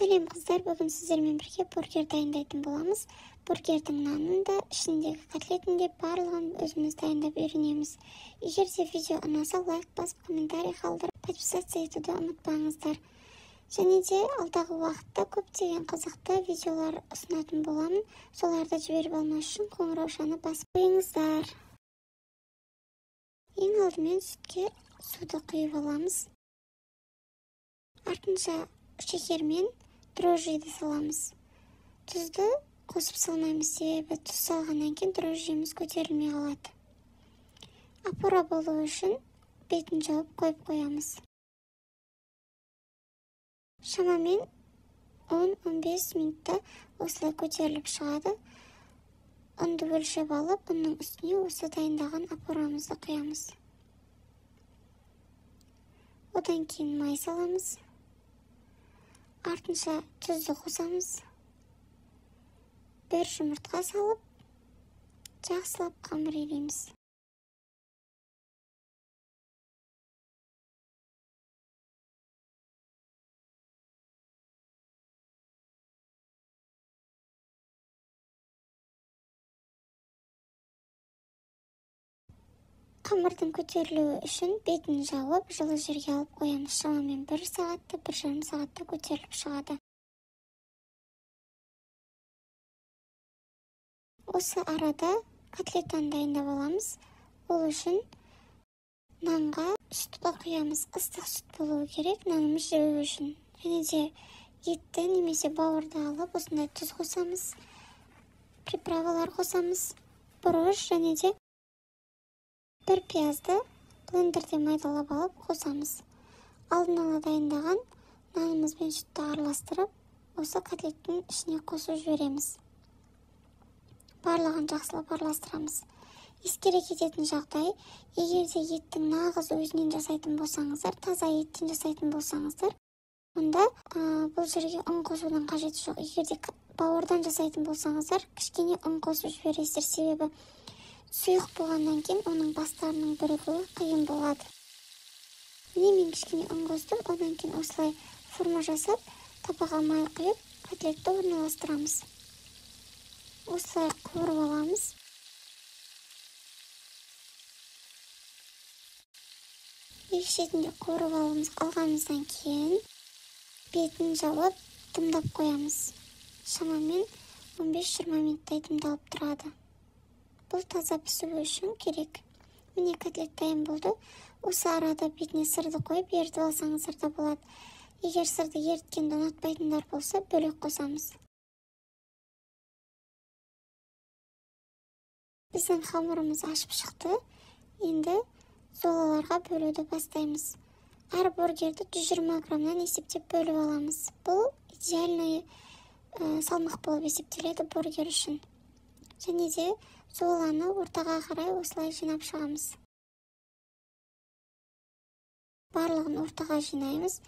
Сәлем қыздар, бүгін сіздермен бірге бургер дайындайтын боламыз. Бургердің нанын да, ішіндегі котлетін де барлығын өзіміз дайындап үйренеміз. Егер де видео ұнаса, лайк басып, комментарий қалдырып, подписаться етуді ұмытпаңыздар. Және де алдағы уақытта көптеген қызықты видеолар ұсынатын боламын. Соларды жіберіп алмас үшін қоңыраушаны басып қойыңыздар. Ең алдымен сүтке суды құйып аламыз. Артынша шекер мен дрожжиді саламыз. Тұзды қосып салмаймыз, себебі тұз салғаннан кейін дрожжиіміз көтерілмей қалады. Опора болу үшін бетін жауып қойып қоямыз. Шамамен 10-15 минутта осылай көтеріліп шығады. Ұнды өлшеп алып, ұнның үстіне осы дайындаған опорамызды құямыз. Одан кейін май саламыз. Артынша тұзды қосамыз. Бір жұмыртқа салып, жақсылап қамыр илейміз. Қамырдың көтерілуі үшін бетін жауып, жылы жерге алып қоямыз. Шамамен 1 сағатта, 1,5 сағатта көтеріліп шығады. Осы арада котлетаны дайындап аламыз. Ол үшін нанға сүт құямыз. Ыстық сүт болуы керек, нанымыз жібу үшін. Және де етті немесе бауырды алып, осындай тұз қосамыз, приправалар қосамыз, бұрыш және де бір пиязды блендерде майдалап алып қосамыз. Алдын ала дайындаған нанымыз бен сүтті араластырып, осы котлеттің ішіне қосып жібереміз. Барлығын жақсылап араластырамыз. Ескере кететін жағдай, егер де еттің нағыз өзінен жасайтын болсаңыздар, таза еттен жасайтын болсаңыздар, онда бұл жерге ұн қосудың қажеті жоқ. Егер де бауырдан жасайтын болсаңыздар, кішкене ұн қосып жібересіздер, себебі сұйық болғаннан кейін оның бастарының бірігуі қиын болады. Міне мен кішкене ұн қостым, одан кейін осылай форма жасап, табаға май құйып, котлетті орналастырамыз. Осылай қуырып аламыз. Екі шетінде қуырып алғанымыздан кейін бетін жауып, дымдап қоямыз. Шамамен 15-20 минуттай дымдалып тұрады. Бұл таза пісуі үшін керек. Міне котлет дайын болды. Осы арада бетіне сырды қойып ерітіп алсаңыздар да болады. Егер сырды еріткенді ұнатпайтындар болса, бөлек қосамыз. Біздің қамырымыз ашып шықты. Енді золаларға бөлуді бастаймыз. Әр бургерді 120 граммнан есептеп бөліп аламыз. Бұл идеальный салмақ болып есептеледі бургер үшін. Және де золаны ортаға қарай осылай жинап шығамыз. Барлығын ортаға жинаймыз.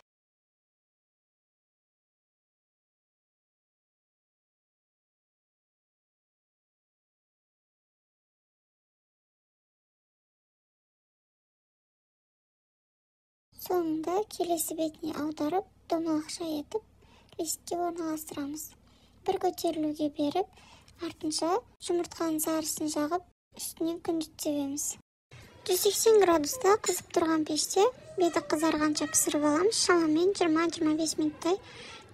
Соңында келесі бетіне аударып, домалақша етіп, листке орналастырамыз. Бір көтерілуге беріп, артынша жұмыртқаның сарысын жағып, үстінен күнжіт себеміз. 180 градуста қызып тұрған пеште беті қызарғанша пісіріп аламыз. Шамамен 20-25 минуттай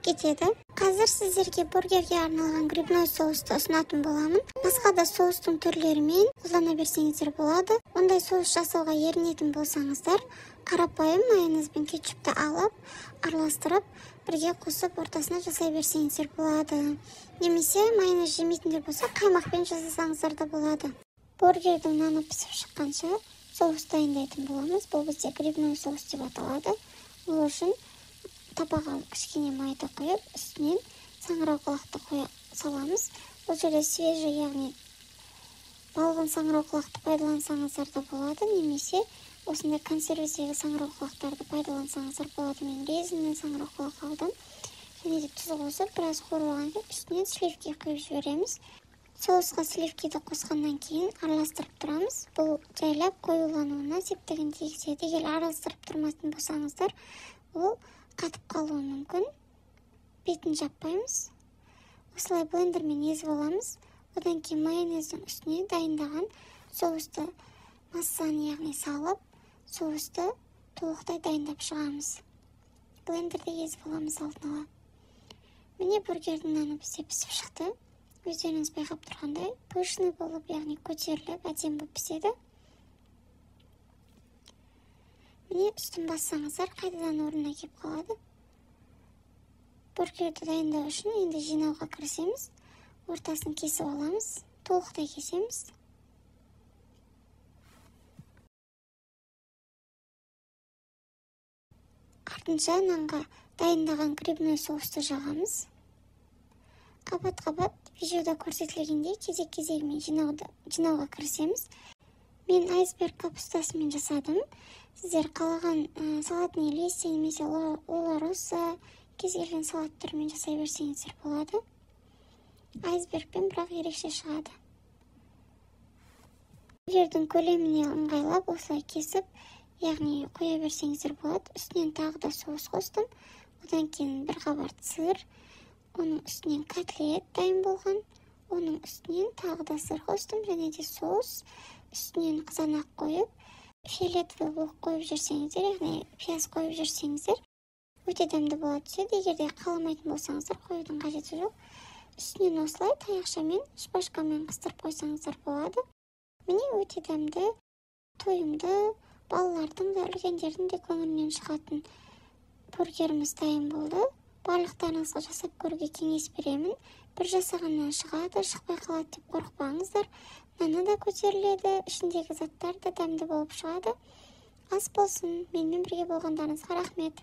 кетеді. Қазір сіздерге бургерге арналған грибной соусты ұсынатын боламын. Басқа да соустың түрлерімен қолдана берсеңіздер болады. Ондай соус жасауға ерінетін болсаңыздар, қарапайым майонез бен кетчупті алып, араластырып, бірге қосып ортасына жасай берсеңіздер болады. Немесе майонез жемейтіндер болса, қаймақпен жасасаңыздар да болады. Бургердің наны пісіп шыққанша соус дайындайтын боламыз. Бұл бізде грибной соус деп аталады. Ол үшін табаға кішкене майды құйып, үстінен саңырауқұлақты қоя саламыз. Бұл жерде свежий, яғни балғын саңырауқұлақты пайдалансаңыздар да болады, немесе осындай консервідегі саңырауқұлақтарды пайдалансаңыздар болады. Мен резинный саңырауқұлақ алдым. Және де тұз қосып, біраз қуырып алғаннан кейін үстінен сливки құйып жібереміз. Соусқа сливкиді қосқаннан кейін араластырып тұрамыз. Бұл жайлап қоюлануына септігін тигізеді. Егер араластырып тұрмайтын болсаңыздар, ол қатып қалуы мүмкін. Бетін жаппаймыз. Осылай блендермен езіп аламыз. Одан кейін майонездің үстіне дайындаған соусты, массаны яғни салып, соусты толықтай дайындап шығамыз. Блендерде езіп аламыз алдын ала. Міне, бургердің наны бізде пісіп шықты. Өздеріңіз байқап тұрғандай, пышный болып, яғни көтеріліп, әдемі болып піседі. Міне, үстін бассаңыздар, қайтадан орнына келіп қалады. Бургерді дайындау үшін енді жинауға кірісеміз. Ортасын кесіп аламыз, толықтай кесеміз. Артынша нанға дайындаған грибной соусты жағамыз. Қабат-қабат видеода көрсетілгендей кезек-кезегімен жинауға кірісеміз. Мен айсберг капустасымен жасадым. Сіздер қалаған салатный листья немесе лолароса, кез келген салат түрімен жасай берсеңіздер болады. Айсбергпен бірақ ерекше шығады. Бургердің көлеміне ыңғайлап осылай кесіп, яғни қоя берсеңіздер болады. Үстінен тағы да соус қостым. Одан кейін бір қабат сыр, оның үстінен котлет дайын болған, оның үстінен тағы да сыр қостым және де соус, үстінен қызанақ қойып, фиолетовый лук қойып жүрсеңіздер, яғни пияз қойып жүрсеңіздер, өте дәмді бола түседі. Егер де қаламайтын болсаңыздар, қоюдың қажеті жоқ. Үстінен осылай таяқшамен, шпажкамен қыстырып қойсаңыздар болады. Міне, өте дәмді, тойымды, балалардың да, үлкендердің де көңілінен шығатын бургеріміз дайын болды. Барлықтарыңызға жасап көруге кеңес беремін. Бір жасағаннан шығады, шықпай қалады деп қорықпаңыздар. Наны да көтеріледі, ішіндегі заттар да дәмді болып шығады. Ас болсын, менімен бірге болғандарыңызға рахмет.